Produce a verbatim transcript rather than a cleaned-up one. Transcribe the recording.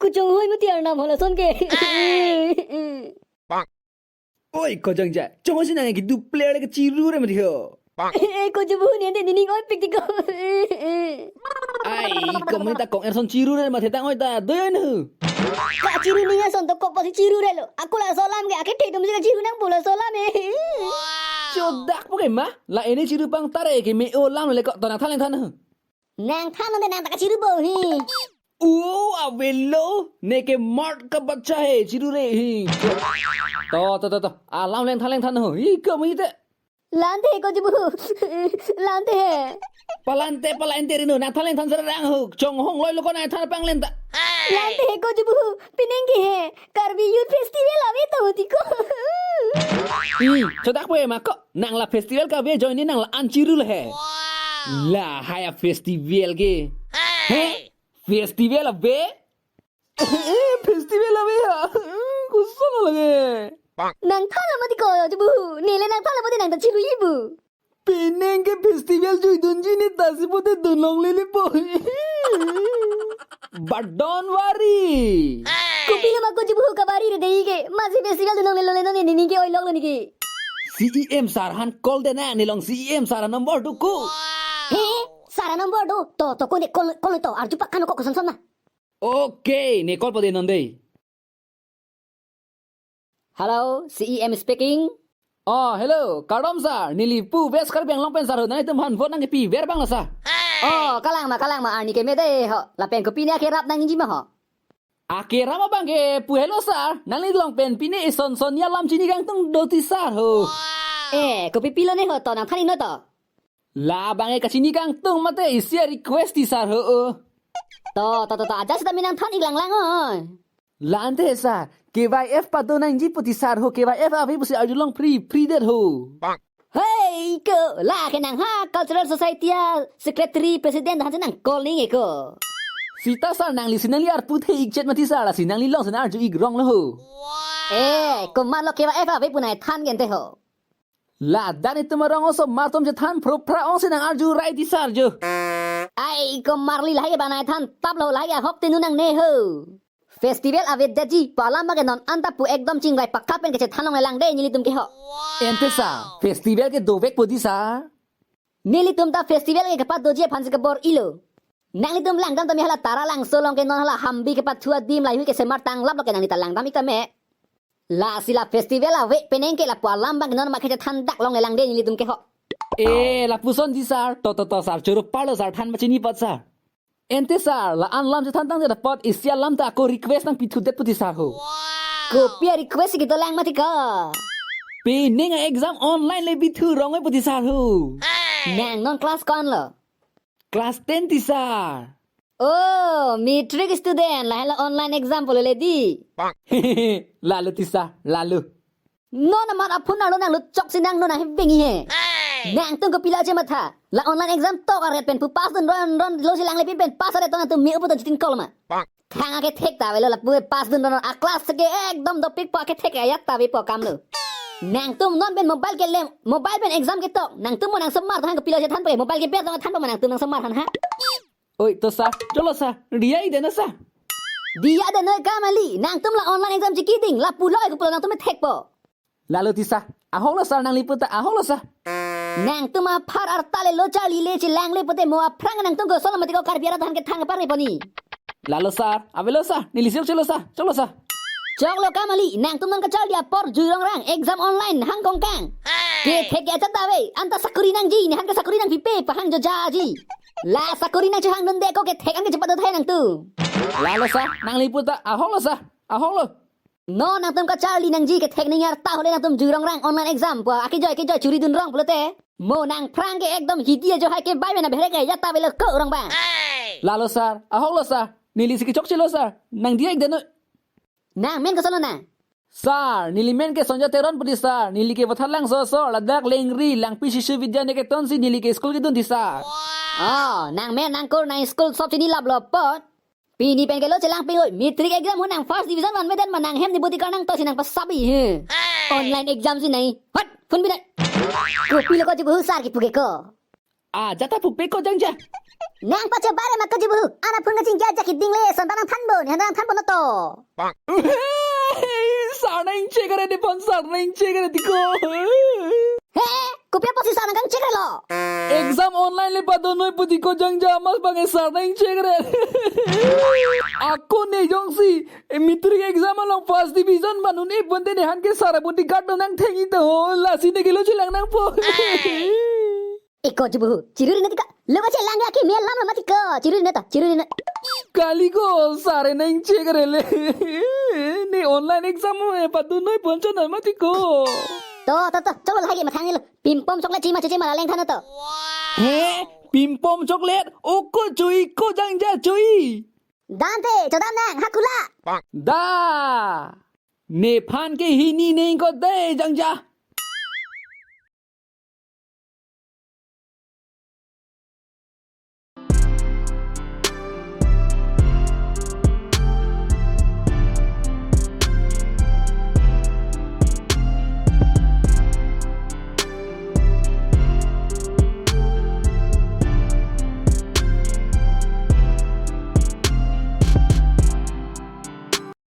Kuchonghui muti arnam halason ke. Oi, kojangja. Chonghoisi nang ke du player ke chiru re mati ho. Eh, ko jubu ni ante nining oi pik tiko. Ai, ko mani ta kong erson chiru re mati tang oi ta. Doi oi nu. Kachiru ning ason to kok pasi chiru re lo. Ako laso alam ke akethe atum si kachiru nangpo laso alam eh. Chodak po ke ma. La ene chiru pangtare ke me-o alam le ko to nangthan leng than. Nangthan ante nang ta kachiru po hi. O avelo, neke mart ka bacha he, chiru re hi. To, to, to, to. Alam leng than leng than ho. Hi, ko mani te. La ante he ko jubu. La ante he. Palante, palante rino, nangthan leng than sarang ho. Chonghong loi lo ko nangthan pang lenta. La ante he ko jubu. Pining ke he. Karbi Youth Festival ave ta mati ko. Ih, chodak po ma ko. Nang la festival kave join ni nang la an chiru le he. Lahai a festival ke. He? Festival ave? Festival ave ha? Koson lage. Nangthan la mati ko jubu. Neli nangthan la mati nang ta chiru ibu. Pining ke festival jui dunji ne ta si pote dun longle le po. But don't worry. Kopilo ma ko jubu kabari re dei ke. Masi festival dun longle longle nonke nini ke oi lok lo niki. C E M sir han call de na, nelong C E M sir number do ko. He, sir number do. To, to, kone call, call to. Arju pak kano ko koson son na. Okay, ne call po de non dei. Hello, C E M speaking. Oh, hello, kardom sir. Neli pu West Karbi Anglong pen sir ho, nanglitum aphan vote nangkepi ver bang lo sir. Oh, kalang ma, kalang ma, arni keme dei ho. Lapen kopi ne akerap nangji ma ho? Akerap abang ke pu helo sir. Nanglilong pen pine ison son ya lam chini kangtung do ti sir ho. Eh, kopi pilo ne ho to nangthan iknon to. Labang ke kachini kangtung mate isi a request ti sir ho. To, to, to, to, aja sita mi nangthan ik lang lang oi. La ante sir, K Y F pado nangji pu ti sir ho, K Y F ave pusi arjulong free, free det ho. Hei, ko, la ke nang ha, cultural society a secretary, president, han si nang call ning e ko. Sita sir nangli si nangli arpu the ik chet mati sir, lasi nanglilong si nang arju ik rong lo ho. Eh, komat lo K Y F ave pu nangthan ke ante ho. Ladak netum arong osomar atum chethan phro phra ong si nang arju rai ti sir jo. Ai, komat li lahai ke banai than tap lo lahai ahok tenu nangne ho. Festival ave detji pu alam abang ke non anta pu ekdom chingrai pakka pen kechethan longle lang dei nelitum ke ho. Ante sir, festival ke dovek po di sir. Nelitum ta festival ke kepadoji aphan si kebor-ilo. Nanglitum langdam tame hala Taralangso along ke non hala Hambi kepathu adim lahai hui kesemar tanglap lo ke nangli ta langdam ik tame. Lasi la festival ave pining ke lapu alam abang non ma kechethan dak longle lang dei nelitum ke ho. Eh, lapuson di sir, to to to sir, choro parlo sir, than pachini pat sir. Ante sir, la-an lam chethan tangdet apot isi alam ta ako request nangpithu det pu ti sir ho. Kopi a request ke dolang mati ko. Pining a exam online le bithu rong oi pu ti sir ho. Nang non class ko-an lo? Class ten ti sir. Oh, matric student, lahelo online exam pulo le di. Lalo ti sir, lalo. Non amat aphun arlo nanglut chok si nang non ahi bengi he. Nangtum kopilo chematha. La online exam tok aret pen pu pass dun ron ron lo si lang le pen pass aret to nangtum me-o pu to chitin kol ma. Thang akethek ta avelo lapu pass dun ron a class ke ekdom dopik po akethek ayat ta ave po kam lo. Nangtum non pen mobile ke lem, mobile pen exam ketok. Nangtum mo nang semar than kopilo chethan pe mobile ke ber than po ma nangtum nang semar than ha. Oi, to sir, cholo sir, diya ik det na sir. Diya ik det noi kamali, nangtum la online exam chikiding, lapu lo ko pulo nangtum thekpo. Lalo ti sir, ahok lo sir, nangli puta ahok lo sir. Nangtum aphar arta le lo charli le chelang le pute mo aphrang nangtum koson lo mati ko Karbi arat than kethang apar ni poni. Lalo sir, avelo sir, neli si ok cholo sir, cholo sir. Choklo kamali, nangtum non kacharli apor jui rongrang, exam online, hang kongkang. Kethek ke achat ta ave, anta sakuri nangji, ne han ke sakuri nangpipe, pahang jojaji. La sakuri nangchehang dunde ko kethek an ke chepadot hai nangtum. Lalo sir, nangli puta ahok lo sir, ahok lo. Non nangtum kacharli nangji kethek ning arta hole nangtum jui rongrang online exam pu akejoi kejoi churi dun rong pulote. Mo nangphrang ke ekdom hidi ajo hai ke bai mena behrek ke ya ta avelo ko rong bang. Lalo sir, ahok lo sir, neli si kechok chelo sir, nang diya ik det noi. Nang men koson lo nang? Sir, neli men ke Sonja Teron pu ti sir, neli ke Vatharlangso so, ladak Lengri, Langpi Shishu Vidya Niketan si neli ke school kedun ti sir. Oh, nang men nang kur nang school sop chini lap lo pot. Pini pen ke lo chelang pingoi, matric exam ho nang first division vanve det ma nang hem ni bodi kar nang to si nang pasabi he. Online exam si nai. Hot, phone bi nai. Kopilo ko chibu sir kipu ke ko. Ah, jata pukpe ko jangja. Nang pache bare ma ko Jibu. Ana phone kachingki ajak iding le, son ta nangthanbom, nehan ta nangthanbom noto. Sar nangchekre depan sar nangchekre tiko. He, kopi apotsi sar nangkangchekre lo? Exam online le padonoi pu tiko jangja, amat bang sar nangchekre. Ako ne jongsi, eh, matric exam along first division manun e bonte nehan ke sar abuti guard nangthengji to, lasi ne kelo chilang nangpo. Eko Jibu, chiruri na tiko. Lo bache lang ya ki mia lam lo mati ko. Chiruri na to, chiruri na. Kali ko sar nangchekre le. Ne online exam e padonoi ponchon na mati ko. To, to, to, choklo lagi mathang lo. Pimpom chocolate chima, chima la lengthan to. He, pimpom chocolate, oko chui, ko jangja chui. Dante, chodam nang, hakula. Da. Nephan ke hini neng ko de jangja.